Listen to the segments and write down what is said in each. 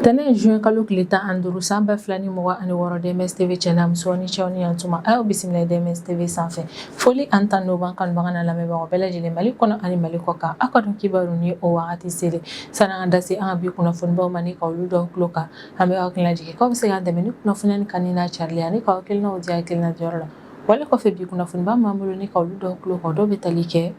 Tɛnɛn juin kalo tile 15 san 2026, DMS TV cɛ n'a muso ni cɛw ni yantuma, a y'aw bisimila DMS TV sanfɛ. Foli an tan n'o b'an kanubaga n'a lamɛnbagaw bɛɛ lajɛlen, Mali kɔnɔ ani Mali kɔ kan. Aw ka dɔn kibaru ni o wagati selen, sani an ka da se an ka bi kunnafonibaw ma ni ka olu dɔw tulo kan, an bɛ aw hakili lajigin k'aw bɛ se k'an dɛmɛ ni kunnafoniya ni kanu n'a carili ani k'aw hakilinaw di hakilina diyɔrɔ la. Wale kɔfɛ, bi kunnafoniba m'an bolo ni ka olu dɔw tulo kan, dɔw bɛ tali kɛ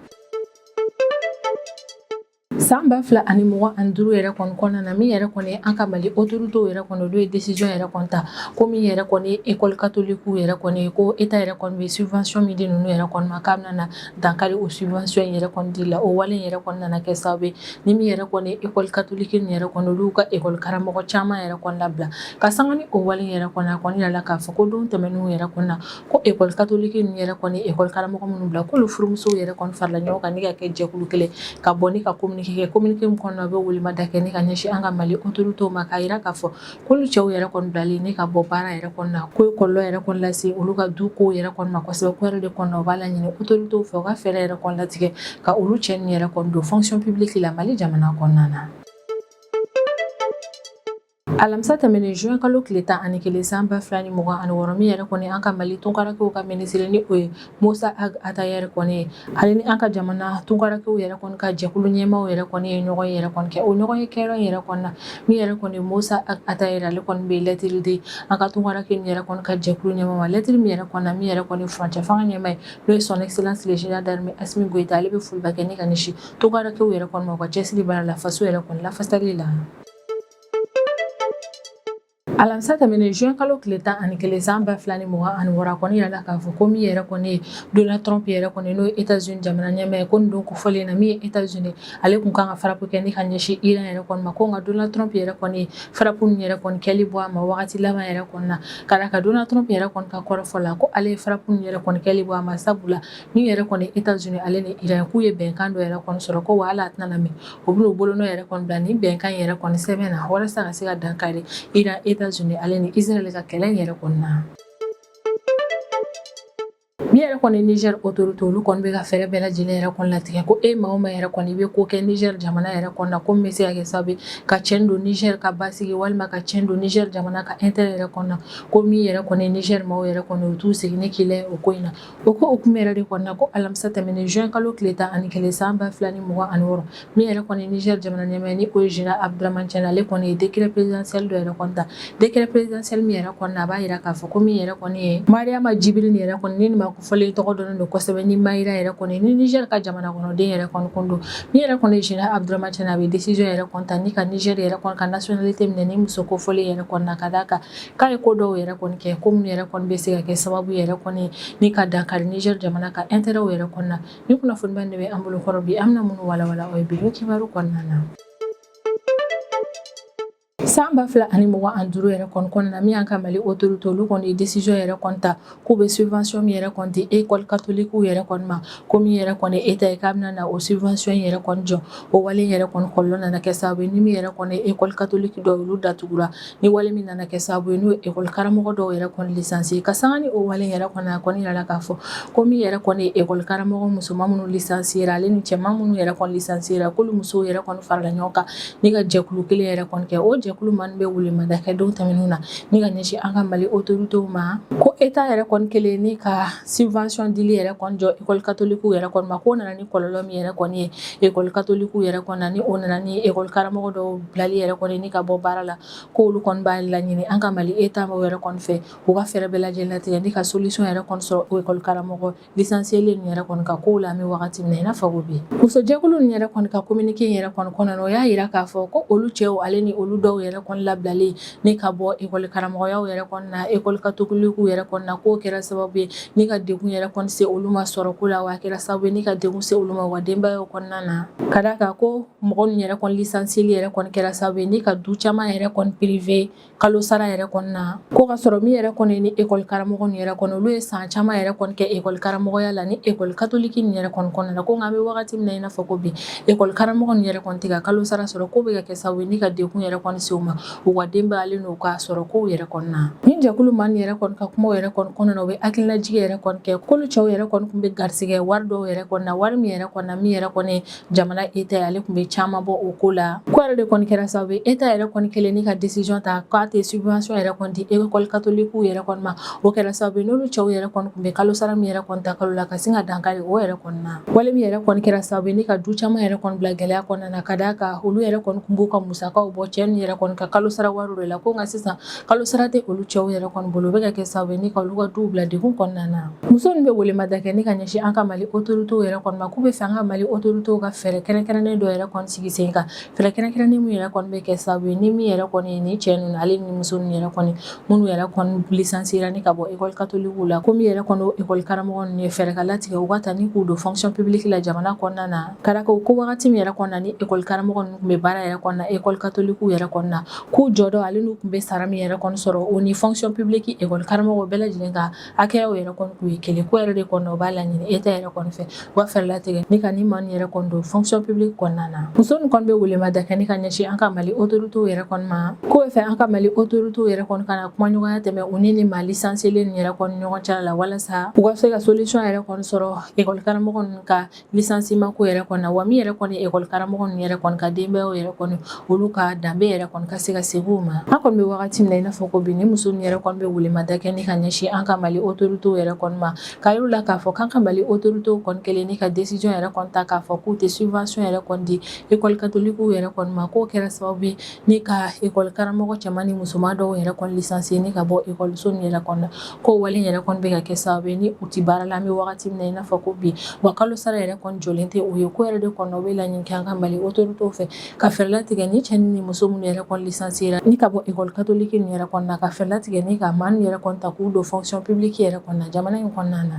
san 2025 yɛrɛ kɔni kɔnɔna na. Min yɛrɛ kɔni an ka Mali autorités yɛrɛ kɔni, olu ye décision yɛrɛ kɔni ta ko min yɛrɛ kɔni école catholique yɛrɛ kɔni, ko État yɛrɛ kɔni bɛ subvention min di ninnu yɛrɛ kɔni ma, k'a bɛna na dankari o subvention yɛrɛ kɔni di la. O wale yɛrɛ kɔni nana kɛ sababu ye ni min yɛrɛ kɔni école catholique yɛrɛ kɔni, olu ka école karamɔgɔ caman yɛrɛ kɔni labila. Ka sanga ni o wale yɛrɛ kɔni, a kɔni yirala k'a fɔ ko don tɛmɛnenw yɛrɛ kɔni na, ko école catholique ninnu yɛrɛ kɔni, école karamɔgɔ minnu bila, k'olu furumusow yɛrɛ kɔni farala ɲɔgɔn kan ni ka kɛ jɛkulu kelen ka bɔ ni ka communiqué kɛ. Communiqué min kɔnɔna, u bɛ welemada kɛ ni ka ɲɛsin an ka Mali autorités ma, k'a yira k'a fɔ k'olu cɛw yɛrɛ kɔni bilalen ni ka bɔ baara yɛrɛ kɔni na, k'o ye kɔlɔlɔ yɛrɛ kɔni lase olu ka du kow yɛrɛ kɔni ma kosɛbɛ. Ko yɛrɛ de kɔnɔna, u b'a laɲini autorités fɛ, u ka fɛɛrɛ yɛrɛ kɔni latigɛ ka olu cɛ ninnu yɛrɛ kɔni don fonction publique la Mali jamana kɔnɔna na. Alamisa tɛmɛnen, juin kalo tile 11 san 2026, min yɛrɛ kɔni an ka Mali tunkarankew ka minisiri, ni o ye Mossa Ag Attaher kɔni ye, ale ni an ka jamana tunkarankew yɛrɛ kɔni ka jɛkulu ɲɛmaaw yɛrɛ kɔni ye ɲɔgɔn ye yɛrɛ kɔni kɛ. O ɲɔgɔn ye kɛyɔrɔ yɛrɛ kɔni na, min yɛrɛ kɔni Mossa Ag Attaher, ale kɔni bɛ lɛtiri di an ka tunkaranke yɛrɛ kɔni ka jɛkulu ɲɛmaa ma. Lɛtiri min yɛrɛ kɔni na, min yɛrɛ kɔni furancɛ fanga ɲɛmaa ye, n'o ye Son Excellence le Général d'armée Assimi Goïta, ale bɛ foliba kɛ ni ka ɲɛsin tunkarankew yɛrɛ kɔni ma, u ka cɛsiri baara la faso yɛrɛ kɔni lafasali la. Alamisa tɛmɛnen, juin kalo tile 11 san 2026, a kɔni yirala k'a fɔ ko min yɛrɛ kɔni ye Donald Trump yɛrɛ kɔni, n'o ye États-Unis jamana ɲɛmaa ye, ko nin don kofɔlen na, min ye États-Unis, ale kun kan ka frappe kɛ ni ka ɲɛsin Iran yɛrɛ kɔni ma, ko nka Donald Trump yɛrɛ kɔni ye frappe nin yɛrɛ kɔni kɛli bɔ a ma wagati laban yɛrɛ kɔni na. Ka d'a kan, Donald Trump yɛrɛ kɔni ka kɔrɔfɔ la, ko ale ye frappe nin yɛrɛ kɔni kɛli bɔ a ma, sabula min yɛrɛ kɔni États-Unis ale ni Iran, k'u ye bɛnkan dɔ yɛrɛ kɔni sɔrɔ, ko wa hali a tɛna na mɛn, u bɛn'u bolonɔ yɛrɛ kɔni bila nin bɛnkan yɛrɛ kɔni sɛbɛn na, walasa ka se ka dankari Iran, États-Unis ale ni Israël ka kɛlɛ in yɛrɛ kɔni na. Min yɛrɛ kɔni Niger autorité, olu kɔni bɛ ka fɛɛrɛ bɛɛ lajɛlen yɛrɛ kɔni latigɛ ko e maa o maa yɛrɛ kɔni i bɛ ko kɛ Niger jamana yɛrɛ kɔni na, ko min bɛ se ka kɛ sababu ye ka cɛn don Niger ka basigi walima ka cɛn don Niger jamana ka intérêt yɛrɛ kɔni na, ko min yɛrɛ kɔni Niger maaw yɛrɛ kɔni, u t'u sigi ni k'i layɛ o ko in na. O ko hukumu yɛrɛ de kɔnɔna na, ko alamisa tɛmɛnen, juin kalo tile 11 san 2026, min yɛrɛ kɔni Niger jamana ɲɛmaa, ni o ye général Abdourahamane Tiani, ale kɔni ye décret présidentiel dɔ yɛrɛ kɔni ta. Décret présidentiel min yɛrɛ kɔni na, a b'a yira k'a fɔ ko min yɛrɛ kɔni ye Mariama Djibril nin yɛrɛ kɔni, ni nin ma kofɔlen tɔgɔ dɔnnen don kosɛbɛ ni Mayira yɛrɛ kɔni, ni Niger ka jamana kɔnɔden yɛrɛ kɔni kun don. Min yɛrɛ kɔni général Abdourahamane Tiani, a bɛ décision yɛrɛ kɔni ta ni ka Niger yɛrɛ kɔni ka nationalité minɛ ni muso kofɔlen yɛrɛ kɔni na, ka d'a kan k'a ye ko dɔw yɛrɛ kɔni kɛ, ko minnu yɛrɛ kɔni bɛ se ka kɛ sababu yɛrɛ kɔni ni ka dankari Niger jamana ka intérêt yɛrɛ kɔni na. Ni kunnafoniba de bɛ an bolo kɔrɔ bi, an bɛna minnu walawala o ye bi kibaru kɔnɔna na. San 2025 yɛrɛ kɔni kɔnɔna na, min y'an ka Mali autorité, olu kɔni ye décision yɛrɛ kɔni ta k'u bɛ subvention min yɛrɛ kɔni di école catholique yɛrɛ kɔni ma, ko min yɛrɛ kɔni État ye, k'a bɛna na o subvention yɛrɛ kɔni jɔ. O wale yɛrɛ kɔni kɔlɔlɔ nana kɛ sababu ye ni min yɛrɛ kɔni école catholique dɔw, olu datugura. Ni wale min nana kɛ sababu ye n'o ye école karamɔgɔ dɔw yɛrɛ kɔni licencié. Ka sanga ni o wale yɛrɛ kɔni, a kɔni yirala k'a fɔ ko min yɛrɛ kɔni école karamɔgɔ musoman minnu licencié ale ni cɛman minnu yɛrɛ kɔni licencié, k'olu musow yɛrɛ kɔni farala ɲɔgɔn kan ni ka jɛkulu kelen yɛrɛ kɔni kɛ. O jɛkulu man bɛ welemada kɛ don tɛmɛnenw na ni ka ɲɛsin an ka Mali autorités ma, ko État yɛrɛ kɔni kelen ni ka subvention dili yɛrɛ kɔni jɔ école catholique yɛrɛ kɔni ma, k'o nana ni kɔlɔlɔ min yɛrɛ kɔni ye école catholique yɛrɛ kɔni na, ni o nana ni école karamɔgɔ dɔw bilali yɛrɛ kɔni ni ka bɔ baara la, k'olu kɔni b'a laɲini an ka Mali État yɛrɛ kɔni fɛ, u ka fɛɛrɛ bɛɛ lajɛlen latigɛ ni ka solution yɛrɛ kɔni sɔrɔ école karamɔgɔ licencié nin yɛrɛ kɔni ka kow la. An bɛ wagati min na i n'a fɔ ko bi, musojɛkulu nin yɛrɛ kɔni ka communiqué yɛrɛ kɔni kɔnɔna na, o y'a yira k'a fɔ ko olu cɛw ale ni olu dɔw yɛrɛ kɔni labilalen ni ka bɔ école karamɔgɔyaw yɛrɛ kɔni na, école catholique yɛrɛ kɔni na, k'o kɛra sababu ye ni ka degun yɛrɛ kɔni se olu ma sɔrɔ ko la, wa a kɛra sababu ye ni ka degun se olu ma u ka denbayaw kɔnɔna na. Ka d'a kan ko mɔgɔ ninnu yɛrɛ kɔni licencié yɛrɛ kɔni kɛra sababu ye ni ka du caman yɛrɛ kɔni privé kalo sara yɛrɛ kɔni na, ko ka sɔrɔ min yɛrɛ kɔni ni école karamɔgɔ nin yɛrɛ kɔni, olu ye san caman yɛrɛ kɔni kɛ école karamɔgɔya la ni école catholique nin yɛrɛ kɔni kɔnɔna na, ko nka an bɛ wagati min na i n'a fɔ ko bi, école karamɔgɔ nin yɛrɛ kɔni tɛ ka kalo sara sɔrɔ, k'o bɛ ka kɛ sababu ye ni ka degun yɛrɛ kɔni se u ma. ma u ka denbaya ale n'u ka sɔrɔ kow yɛrɛ kɔni na. Nin jɛkulu maa nin yɛrɛ kɔni ka kumaw yɛrɛ kɔni kɔnɔna na, u bɛ hakilinajigi yɛrɛ kɔni kɛ k'olu cɛw yɛrɛ kɔni tun bɛ garisigɛ wari dɔw yɛrɛ kɔni na, wari min yɛrɛ kɔni na, min yɛrɛ kɔni jamana État ye, ale tun bɛ caman bɔ o ko la. Ko yɛrɛ de kɔni kɛra sababu ye État yɛrɛ kɔni kɛlen ni ka décision ta k'a tɛ subvention yɛrɛ kɔni di école catholique yɛrɛ kɔni ma. O kɛra sababu ye n'olu cɛw yɛrɛ kɔni tun bɛ kalo sara min yɛrɛ kɔni ta kalo la, ka sin ka dankari o yɛrɛ kɔni na. Wale min yɛrɛ kɔni kɛra sababu ye ni ka du caman yɛrɛ kɔni bila gɛlɛya kɔnɔna na, ka d'a kan olu yɛrɛ kɔni tun b'u ka musakaw bɔ cɛ ninnu yɛrɛ kɔni ka kalo sara wari de la. Ko nka sisan kalo sara tɛ olu cɛw yɛrɛ kɔni bolo, o bɛ ka kɛ sababu ye ni ka olu ka duw bila degun kɔnɔna na. Muso ninnu bɛ welemada kɛ ni ka ɲɛsin an ka Mali autorités yɛrɛ kɔni ma, k'u bɛ fɛ an ka Mali autorités ka fɛɛrɛ kɛrɛnkɛrɛnnen dɔ yɛrɛ kɔni sigi sen kan, fɛɛrɛ kɛrɛnkɛrɛnnen min yɛrɛ kɔni bɛ kɛ sababu ye ni min yɛrɛ kɔni ye ni cɛ ninnu ale ni muso ninnu yɛrɛ kɔni minnu yɛrɛ kɔni licenciera ni ka bɔ école catholique la, ko min yɛrɛ kɔni école karamɔgɔ ninnu ye, fɛɛrɛ ka latigɛ u ka ta ni k'u don fonction publique la jamana kɔnɔna na. Ka d'a kan ko wagati min yɛrɛ kɔnɔna na ni école karamɔgɔ ninnu tun bɛ baara yɛrɛ kɔnɔna na école catholique yɛrɛ kɔnɔna na, k'u jɔdɔ ale n'u tun bɛ sara min yɛrɛ kɔni sɔrɔ, o ni fonction publique école karamɔgɔ bɛɛ lajɛlen ka hakɛyaw yɛrɛ kɔni tun ye kelen. Ko yɛrɛ de kɔnɔ, u b'a laɲini État yɛrɛ kɔni fɛ, u ka fɛɛrɛ latigɛ ni ka ni maa yɛrɛ kɔni don fonction publique kɔnɔna na. Muso nin kɔni bɛ welemada kɛ ni ka ɲɛsin an ka Mali autorités yɛrɛ kɔni ma, k'o bɛ fɛ an ka Mali autorités yɛrɛ kɔni ka na kumaɲɔgɔnya tɛmɛ u ni maa licenciélen yɛrɛ kɔni ɲɔgɔn cɛla la, walasa u ka se ka solution yɛrɛ kɔni sɔrɔ école karamɔgɔ ninnu ka licenciement ko yɛrɛ kɔni na. Wa min yɛrɛ kɔni école karamɔgɔ ninnu yɛrɛ kɔni ka denbayaw yɛrɛ kɔni, olu ka danbe yɛrɛ kɔni ka se ka segin u ma. An kɔni bɛ wagati min na i n'a fɔ ko bi, ni muso ninnu yɛrɛ kɔni bɛ welemada kɛ ni ka ɲɛsin an ka Mali autorités yɛrɛ kɔni ma, k'a yir'u la k'a fɔ k'an ka Mali autorités kɔni kɛlen ni ka décision yɛrɛ kɔni ta k'a fɔ k'u tɛ subvention yɛrɛ kɔni di école catholique yɛrɛ kɔni ma, k'o kɛra sababu ye ni ka école karamɔgɔ cɛman ni musoman dɔw yɛrɛ kɔni licencier ni ka bɔ école so yɛrɛ kɔni na, ko wale yɛrɛ kɔni bɛ ka kɛ sababu ye ni u ti baara la an bɛ wagati min na i n'a fɔ ko bi, wa kalo sara yɛrɛ kɔni jɔlen tɛ u ye. Ko yɛrɛ de kɔnɔ, u bɛ laɲini kɛ an ka Mali autorités fɛ ka fɛɛrɛ latigɛ ni cɛ ni muso minnu yɛrɛ kɔni licenciera ni ka bɔ école catholique nin yɛrɛ kɔnɔna na, ka fɛɛrɛ latigɛ ni ka maa ninnu yɛrɛ kɔni ta k'u don fonction publique yɛrɛ kɔnɔna na jamana in kɔnɔna na.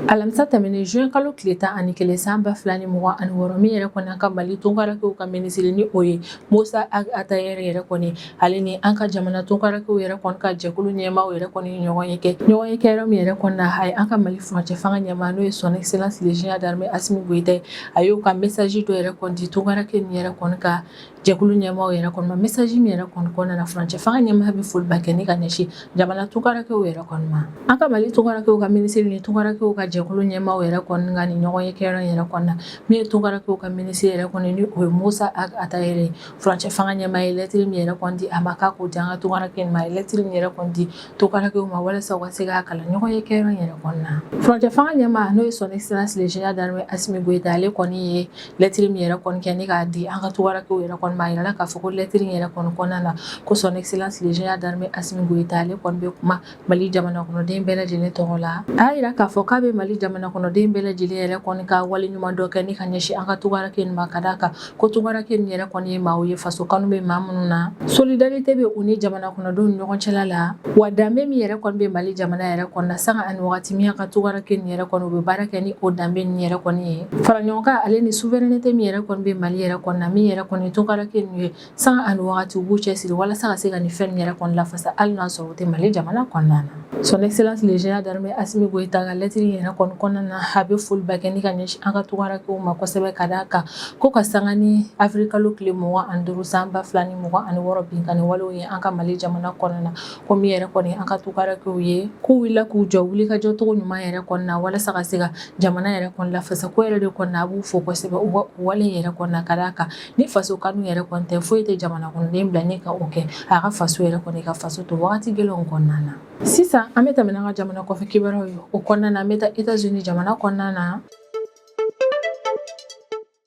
Alamisa tɛmɛnen juin kalo tile 11 san 2026, min yɛrɛ kɔni an ka Mali tunkarankew ka minisiri ni o ye Mossa Ag Attaher yɛrɛ kɔni, ale ni an ka jamana tunkarankew yɛrɛ kɔni ka jɛkulu ɲɛmaaw yɛrɛ kɔni ɲɔgɔn ye kɛ ɲɔgɔn ye kɛyɔrɔ min yɛrɛ kɔni na, a ye an ka Mali furancɛ fanga ɲɛmaa n'o ye Son Excellence le général d'armée Assimi Goïta, a y'o ka message dɔ yɛrɛ kɔni di tunkaranke nin yɛrɛ kɔni ka jɛkulu ɲɛmaaw yɛrɛ kɔni ma. Message min yɛrɛ kɔni kɔnɔna na, furancɛ fanga ɲɛmaa bɛ foliba kɛ ni ka ɲɛsin jamana tunkarankew yɛrɛ kɔni ma. An ka Mali tunkarankew ka minisiri ni tunkarankew ka jɛkulu ɲɛmaaw yɛrɛ kɔni ka nin ɲɔgɔn ye kɛyɔrɔ yɛrɛ kɔni na, min ye tunkarankew ka minisiri yɛrɛ kɔni ni o ye Mossa Ag Attaher ye, furancɛ fanga ɲɛmaa ye lɛtiri min yɛrɛ kɔni di a ma k'a k'o di an ka tunkaranke ma, a ye lɛtiri min yɛrɛ kɔni di tunkarankew ma walasa u ka se k'a kalan ɲɔgɔn ye kɛyɔrɔ yɛrɛ kɔni na. Furancɛ fanga ɲɛmaa n'o ye Son Excellence le général d'armée Assimi Goïta, ale kɔni ye lɛtiri min yɛrɛ kɔni kɛ ni k'a di an ka tunkarankew yɛrɛ kɔni ma, a yirala k'a fɔ ko lɛtiri yɛrɛ kɔni kɔnɔna na, ko Son Excellence le général d'armée Assimi Goïta, ale kɔni bɛ kuma Mali jamana kɔnɔden bɛɛ lajɛlen tɔgɔ la. A y'a yira k'a fɔ k'a bɛ Mali jamana kɔnɔden bɛɛ lajɛlen yɛrɛ kɔni ka wale ɲuman dɔ kɛ ni ka ɲɛsin an ka tunkaranke ninnu ma, ka d'a kan ko tunkaranke ninnu yɛrɛ kɔni ye maaw ye faso kanu bɛ maa minnu na, solidarité bɛ u ni jamana kɔnɔdenw ni ɲɔgɔn cɛla la. Wa danbe min yɛrɛ kɔni bɛ Mali jamana yɛrɛ kɔnɔ na sanga ani wagati min, an ka tunkaranke ninnu yɛrɛ kɔni u bɛ baara kɛ ni o danbe ninnu yɛrɛ kɔni ye, fara ɲɔgɔn kan ale ni souveraineté min yɛrɛ kɔni bɛ Mali yɛrɛ kɔnɔ na, min yɛrɛ kɔni tunkaranke ninnu ye sanga ani wagati u b'u cɛsiri walasa ka se ka nin fɛn yɛrɛ kɔni lafasa, hali n'a sɔrɔ u tɛ Mali jamana kɔnɔna na. Son Excellence le général d'armée Assimi Goïta ka lɛtiri yɛrɛ kɔni kɔnɔna na, a bɛ foliba kɛ ni ka ɲɛsin an ka tunkarankew ma kosɛbɛ, ka d'a kan ko ka sanga ni avril kalo tile 25 san 2026 binkanni walew ye an ka Mali jamana kɔnɔna na, ko min yɛrɛ kɔni an ka tunkarankew ye k'u wulila k'u jɔ wuli ka jɔ cogo ɲuman yɛrɛ kɔnɔna na walasa ka se ka jamana yɛrɛ kɔni lafasa. Ko yɛrɛ de kɔnɔna, a b'u fo kosɛbɛ u ka wale yɛrɛ kɔnɔna, ka d'a kan ni faso kanu yɛrɛ kɔni tɛ, foyi tɛ jamana kɔnɔden bila ni ka o kɛ a ka faso yɛrɛ kɔni ka faso to wagati gɛlɛnw kɔnɔna na. Sisan an bɛ tɛmɛ n'an ka jamana kɔfɛ kibaruyaw ye. O kɔnɔna na, an bɛ taa États-Unis jamana kɔnɔna na.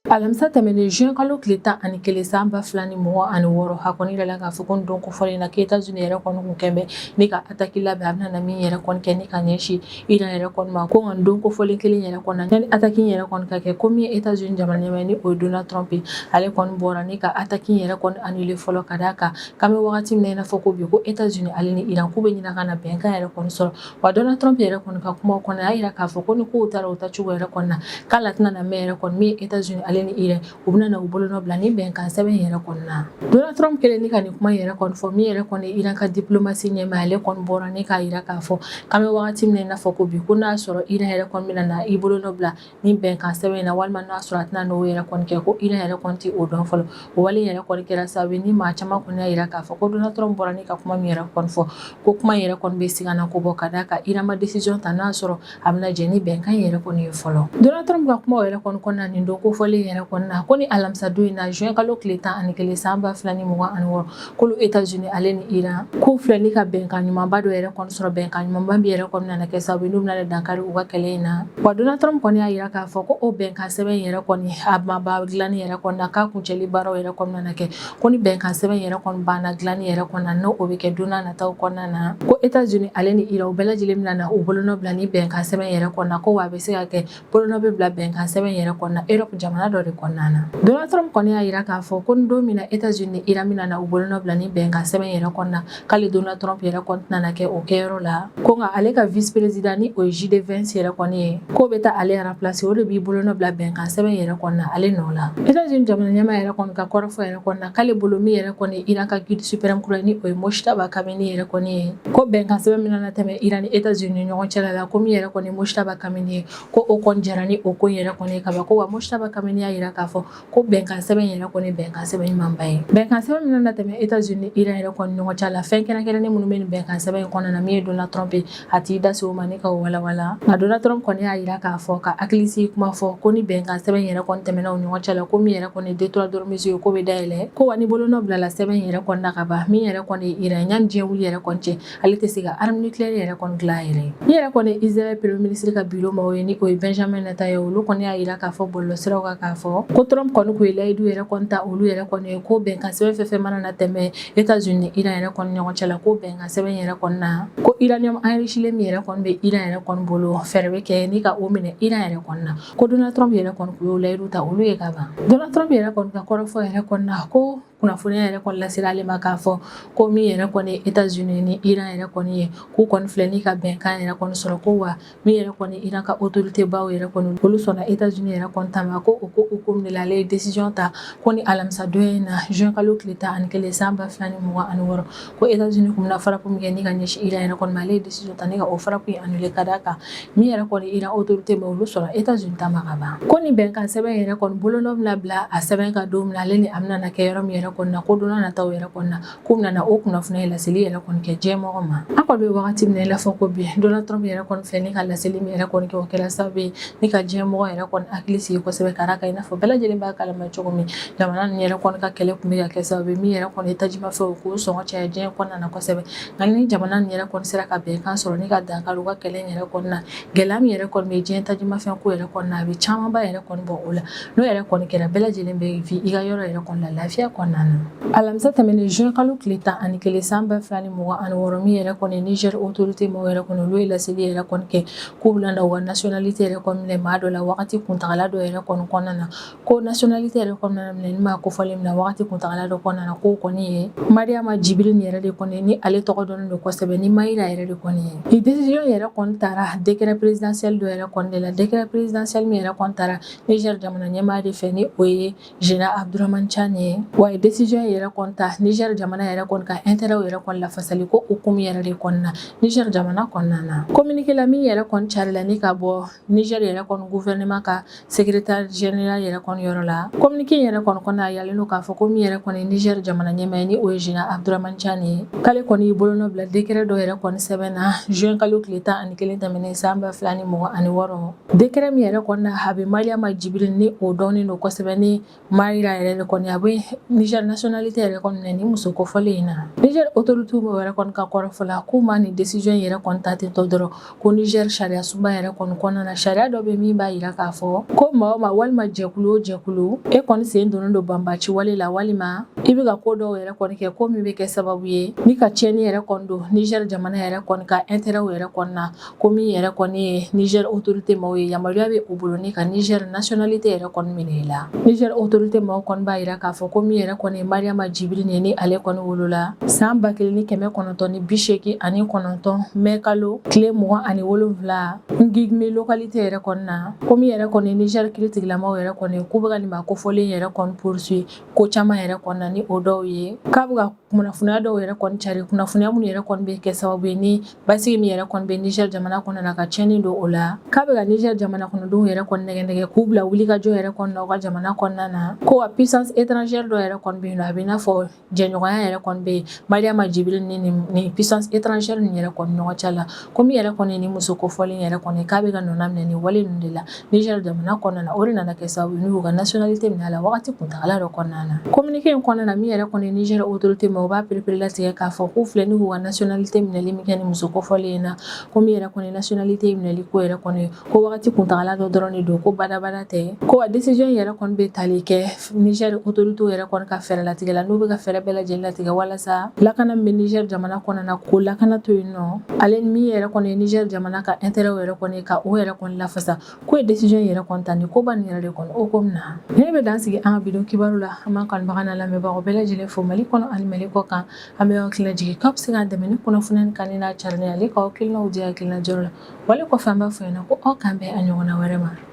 Alamisa tɛmɛnen juin kalo tile 11 san 2026, a kɔni yirala k'a fɔ ko nin don kofɔlen na k'États-Unis yɛrɛ kɔni kun kɛn bɛ ni ka attaque labɛn, a bɛna na min yɛrɛ kɔni kɛ ni ka ɲɛsin Iran yɛrɛ kɔni ma. Ko nka nin don kofɔlen kelen yɛrɛ kɔni na, yanni attaque yɛrɛ kɔni ka kɛ, ko min ye États-Unis jamana ɲɛmaa ni o ye Donald Trump ye, ale kɔni bɔra ni ka attaque yɛrɛ kɔni annuler fɔlɔ, ka d'a kan k'an bɛ wagati min na i n'a fɔ ko bi, ko États-Unis ale ni Iran k'u bɛ ɲini ka na bɛnkan yɛrɛ kɔni sɔrɔ. Wa Donald Trump yɛrɛ kɔni ka kumaw kɔnɔ, a y'a yira k'a fɔ ko ni kow taara o taacogo yɛrɛ kɔni na, k'ale tɛna na mɛn yɛrɛ kɔni min ye États-Unis ale ale ni Iran u bɛna na u bolonɔ bila ni bɛnkan sɛbɛn yɛrɛ kɔni na. Donald Trump kɛlen ni ka nin kuma yɛrɛ kɔni fɔ, min yɛrɛ kɔni Iran ka diplomatie ɲɛmaa, ale kɔni bɔra ni k'a jira k'a fɔ k'an bɛ wagati min na i n'a fɔ ko bi, ko n'a sɔrɔ Iran yɛrɛ kɔni bɛna na i bolonɔ bila ni bɛnkan sɛbɛn in na walima n'a sɔrɔ a tɛna n'o yɛrɛ kɔni kɛ, ko Iran yɛrɛ kɔni tɛ o dɔn fɔlɔ. O wale yɛrɛ kɔni kɛra sababu ye ni maa caman kɔni y'a jira k'a fɔ ko Donald Trump bɔra ni ka kuma min yɛrɛ kɔni fɔ, ko kuma yɛrɛ kɔni bɛ sigana ko bɔ ka d'a kan Iran ma décision ta n'a sɔrɔ a bɛna jɛn ni bɛnkan yɛrɛ kɔni ye fɔlɔ. Donald Trump ka kuma yɛrɛ kɔni kɔnɔna nin don kofɔlen yɛrɛ kɔni na, ko ni alamisa don in na, juin kalo tile 11 san 2026, k'olu États-Unis ale ni Iran k'u filɛ ni ka bɛnkan ɲumanba dɔ yɛrɛ kɔni sɔrɔ, bɛnkan ɲumanba min yɛrɛ kɔni nana kɛ sababu ye n'u bɛna dankari u ka kɛlɛ in na. Wa Donald Trump kɔni y'a jira k'a fɔ ko o bɛnkan sɛbɛn yɛrɛ kɔni a ma ban dilanni yɛrɛ kɔni na, k'a kuncɛli baaraw yɛrɛ kɔni nana kɛ, ko ni bɛnkan sɛbɛn yɛrɛ kɔni banna dilanni yɛrɛ kɔni na, n'o bɛ kɛ don n'a nataw kɔnɔna na, ko États-Unis ale ni Iran u bɛɛ lajɛlen bɛna na u bolonɔ bila ni bɛnkan sɛbɛn yɛrɛ kɔni na, ko wa a bɛ se ka kɛ bolonɔ bɛ bila bɛnkan sɛbɛn yɛrɛ kɔni na Europe jamana dɔ de kɔnɔna na. Donald Trump kɔni y'a jira k'a fɔ ko ni don min na États-Unis ni Iran bɛna na u bolonɔ bila ni bɛnkan sɛbɛn yɛrɛ kɔni na, k'ale Donald Trump yɛrɛ kɔni tɛna na kɛ o kɛyɔrɔ la, ko nka ale ka vice président ni o ye JD Vance yɛrɛ kɔni ye, k'o bɛ taa ale remplacer, o de b'i bolonɔ bila bɛnkan sɛbɛn yɛrɛ kɔni na ale nɔ la. États-Unis jamana ɲɛmaa yɛrɛ kɔni ka kɔrɔfɔ yɛrɛ kɔni na, k'ale bolo min yɛrɛ kɔni Iran ka guide suprême kura ni o ye Mojtaba Khamenei yɛrɛ kɔni ye, ko bɛnkan sɛbɛn min nana tɛmɛ Iran ni États-Unis ni ɲɔgɔn cɛla la, ko min yɛrɛ kɔni Mojtaba Khamenei ye, ko o kɔni jara ni o ko yɛrɛ kɔni kaban, ko wa Mojtaba Khamenei y'a jira k'a fɔ ko bɛnkan sɛbɛn yɛrɛ kɔni bɛnkan sɛbɛn ɲumanba ye. Bɛnkan sɛbɛn min nana tɛmɛ États-Unis ni Iran yɛrɛ kɔni ɲɔgɔn cɛ la, fɛn kɛrɛnkɛrɛnnen minnu bɛ nin bɛnkan sɛbɛn in kɔnɔna na, min ye Donald Trump ye, a t'i da se o ma ni ka o walawala. Nka Donald Trump kɔni y'a jira k'a fɔ ka hakilisigi kuma fɔ, ko ni bɛnkan sɛbɛn yɛrɛ kɔni tɛmɛna u ɲɔgɔn cɛ la, ko min yɛrɛ kɔni détroit d'Ormuz ye, ko bɛ dayɛlɛ, ko wa ni bolonɔ bilala sɛbɛn yɛrɛ kɔni na ka ban, min yɛrɛ kɔni Iran yanni diɲɛ wuli yɛrɛ kɔni cɛ, ale tɛ se ka arme nucléaire yɛrɛ kɔni dilan a yɛrɛ ye. Min yɛrɛ kɔni Israël premier ministre ka bureau maaw ye, ni o ye Benjamin Netanyahu, olu kɔni y'a jira k'a fɔ bɔlɔlɔsiraw kan k'a fɔ ko Trump kɔni kun ye layidu yɛrɛ kɔni ta olu yɛrɛ kɔni ye, ko bɛnkan sɛbɛn fɛn fɛn mana na tɛmɛ États-Unis ni Iran yɛrɛ kɔni ɲɔgɔn cɛ la, ko bɛnkan sɛbɛn yɛrɛ kɔni na, ko uranium enrichilen min yɛrɛ kɔni bɛ Iran yɛrɛ kɔni bolo, fɛɛrɛ bɛ kɛ ni ka o minɛ Iran yɛrɛ kɔni na, ko Donald Trump yɛrɛ kɔni kun y'o layidu ta olu ye ka ban. Donald Trump yɛrɛ kɔni ka kɔrɔfɔ yɛrɛ kɔni na, ko kunnafoniya yɛrɛ kɔni lasera ale ma k'a fɔ ko min yɛrɛ kɔni États-Unis ni Iran yɛrɛ kɔni ye, k'u kɔni filɛ ni ka bɛnkan yɛrɛ kɔni sɔrɔ, ko wa min yɛrɛ kɔni Iran ka autorité baw yɛrɛ kɔni, olu sɔnna États-Unis yɛrɛ kɔni ta ma, ko o ko hukumu de la ale ye décision ta ko ni alamisa don in na, juin kalo tile 11 san 2026, ko États-Unis kun bɛna frappe min kɛ ni ka ɲɛsin Iran yɛrɛ kɔni ma, ale ye décision ta ni ka o frappe in annuler, ka d'a kan min yɛrɛ kɔni Iran autorité ma, olu sɔnna États-Unis ta ma ka ban. Ko ni bɛnkan sɛbɛn yɛrɛ kɔni bolonɔ bɛna bila a sɛbɛn kan don min na, ale ni a bɛna na kɛ yɔrɔ min yɛrɛ kɔni na, ko don n'a nataw yɛrɛ kɔni na, k'u bɛna na o kunnafoniya laseli yɛrɛ kɔni kɛ diɲɛ mɔgɔ ma. An kɔni bɛ wagati min na i n'a fɔ ko bi, Donald Trump yɛrɛ kɔni filɛ ni ka laseli min yɛrɛ kɔni kɛ, o kɛra sababu ye ni ka diɲɛ mɔgɔ yɛrɛ kɔni hakili sigi kosɛbɛ, ka d'a kan i n'a fɔ bɛɛ lajɛlen b'a kalama cogo min, jamana ninnu yɛrɛ kɔni ka kɛlɛ kun bɛ ka kɛ sababu ye min yɛrɛ kɔni ye tajimafɛnw k'o sɔngɔ caya diɲɛ kɔnɔna na kosɛbɛ. Nka ni jamana ninnu yɛrɛ kɔni sera ka bɛnkan sɔrɔ ni ka dankari u ka kɛlɛ in yɛrɛ kɔni na, gɛlɛya min yɛrɛ kɔni bɛ diɲɛ tajimafɛn ko yɛrɛ kɔni na, a bɛ camanba yɛrɛ kɔni bɔ o la. N'o yɛrɛ kɔni kɛra, bɛɛ lajɛlen bɛ vi i ka yɔrɔ yɛrɛ kɔni la lafiya kɔnɔna na. Alamisa tɛmɛnen, juin kalo tile 11 san 2026, min yɛrɛ kɔni Niger autorité maaw yɛrɛ kɔni, olu ye laseli yɛrɛ kɔni kɛ k'u bɛna na u ka nationalité yɛrɛ kɔni minɛ maa dɔ la wagati kuntagala dɔ yɛrɛ kɔni kɔnɔna na, ko nationalité yɛrɛ kɔnɔna minɛ ni maa kofɔlen minɛ wagati kuntagala dɔ kɔnɔna na, k'o kɔni ye Mariama Djibril yɛrɛ de kɔni, ni ale tɔgɔ dɔnnen don kosɛbɛ ni Mayira yɛrɛ de kɔni ye. Ni décision yɛrɛ kɔni tara décret présidentiel dɔ yɛrɛ kɔni de la, décret présidentiel min yɛrɛ kɔni tara Niger jamana ɲɛmaa de fɛ, ni o ye Général Abdourahamane Tiani ye. Wa décision yɛrɛ kɔni ta Niger jamana yɛrɛ kɔni ka intérêt yɛrɛ kɔni lafasali ko hukumu yɛrɛ de kɔni na Niger jamana kɔnɔna na. Communiqué la min yɛrɛ kɔni carila ni ka bɔ Niger yɛrɛ kɔni gouvernement ka secrétaire général yɛrɛ kɔni yɔrɔ la, communiqué yɛrɛ kɔni kɔnɔ, a yiralen don k'a fɔ ko min yɛrɛ kɔni Niger jamana ɲɛmaa ye, ni o ye Général Abdourahamane Tiani ye, k'ale kɔni y'i bolonɔ bila décret dɔ yɛrɛ kɔni sɛbɛn na juin kalo tile 11 tɛmɛnen san 2026. Décret min yɛrɛ kɔni na, a bɛ Mariama Djibril, ni o dɔnnen don kosɛbɛ ni Mayira yɛrɛ de kɔni, a bɛ Niger nationalité yɛrɛ kɔni minɛ ni muso kofɔlen in na. Niger autorité yɛrɛ kɔni ka kɔrɔfɔ la, k'u ma nin décision yɛrɛ kɔni ta ten tɔ dɔrɔn, ko Niger sariya sunba yɛrɛ kɔni kɔnɔna na, sariya dɔ bɛ min b'a jira k'a fɔ ko maa o maa walima jɛkulu o jɛkulu, e kɔni sen donnen don banbaci wale la walima i bɛ ka ko dɔw yɛrɛ kɔni kɛ, ko min bɛ kɛ sababu ye ni ka tiɲɛni yɛrɛ kɔni don Niger jamana yɛrɛ kɔni ka intérêt yɛrɛ kɔni na, ko min yɛrɛ kɔni ye Niger autorité maaw ye, yamaruya bɛ u bolo ni ka Niger nationalité yɛrɛ kɔni minɛ i la. Niger autorité maaw kɔni b'a jira k'a fɔ ko min yɛrɛ kɔni kɔni ye Mariama Jibiri ye, ni ale kɔni wolola san 1989 mɛ kalo tile 27, Ngigimi localité yɛrɛ kɔni na. Ko min yɛrɛ kɔni Niger kiritigilamaw yɛrɛ kɔni, k'u bɛ ka nin maa kofɔlen yɛrɛ kɔni poursuit ko caman yɛrɛ kɔni na, ni o dɔw ye k'a bɛ ka kunnafoniya dɔw yɛrɛ kɔni cari, kunnafoniya minnu yɛrɛ kɔni bɛ kɛ sababu ye ni basigi min yɛrɛ kɔni bɛ Niger jamana kɔnɔna na, ka tiɲɛni don o la, k'a bɛ ka Niger jamana kɔnɔdenw yɛrɛ kɔni nɛgɛ nɛgɛ k'u bila wulikajɔ yɛrɛ kɔni na u ka jamana kɔnɔna na, ko wa puissance étrangère dɔ yɛrɛ kɔni bɛ yen nɔ, a bɛ i n'a fɔ jɛɲɔgɔnya yɛrɛ kɔni bɛ yen Mariama Jibiri ni nin puissance étrangère nin yɛrɛ kɔni ɲɔgɔn cɛ la. Ko min yɛrɛ kɔni ni muso kofɔlen yɛrɛ kɔni, k'a bɛ ka nɔna minɛ nin wale ninnu de la Niger jamana kɔnɔna na, o de nana kɛ sababu ye n'u y'u ka nationalité minɛ a la wagati kuntagala dɔ kɔnɔna na. Communiqué in kɔnɔna na, min yɛrɛ kɔni Niger autorité ma, o b'a pereperelatigɛ k'a fɔ k'u filɛ ni k'u ka nationalité minɛli min kɛ ni muso kofɔlen in na, ko min yɛrɛ kɔni nationalité minɛli ko yɛrɛ kɔni, ko wagati kuntagala dɔ dɔrɔn de don, ko badabada tɛ, ko wa décision yɛrɛ kɔni bɛ tali kɛ Niger autorité yɛrɛ kɔni ka fɛɛrɛ latigɛ la, n'u bɛ ka fɛɛrɛ bɛɛ lajɛlen latigɛ walasa lakana min bɛ Niger jamana kɔnɔna na, k'o lakana to yen nɔ, ale min yɛrɛ kɔni ye Niger jamana ka intérêt yɛrɛ kɔni, ka o yɛrɛ kɔni lafasa, k'o ye décision yɛrɛ kɔni ta nin koba nin yɛrɛ de kɔnɔ. O ko min na ne bɛ dan sigi an ka bi don kibaru la. An b'an kanubaga n'a lamɛnbagaw bɛɛ lajɛlen fo Mali kɔnɔ ani Mali kɔ kan. An bɛ aw hakili lajigin k'aw bɛ se k'an dɛmɛ ni kunnafoniya kan n'a carilen ale k'aw hakilinaw di hakilina jɔyɔrɔ la. Wale kɔfɛ, an b'a fɔ ɲɛna ko aw k'an bɛn a ɲɔgɔnna wɛrɛ ma.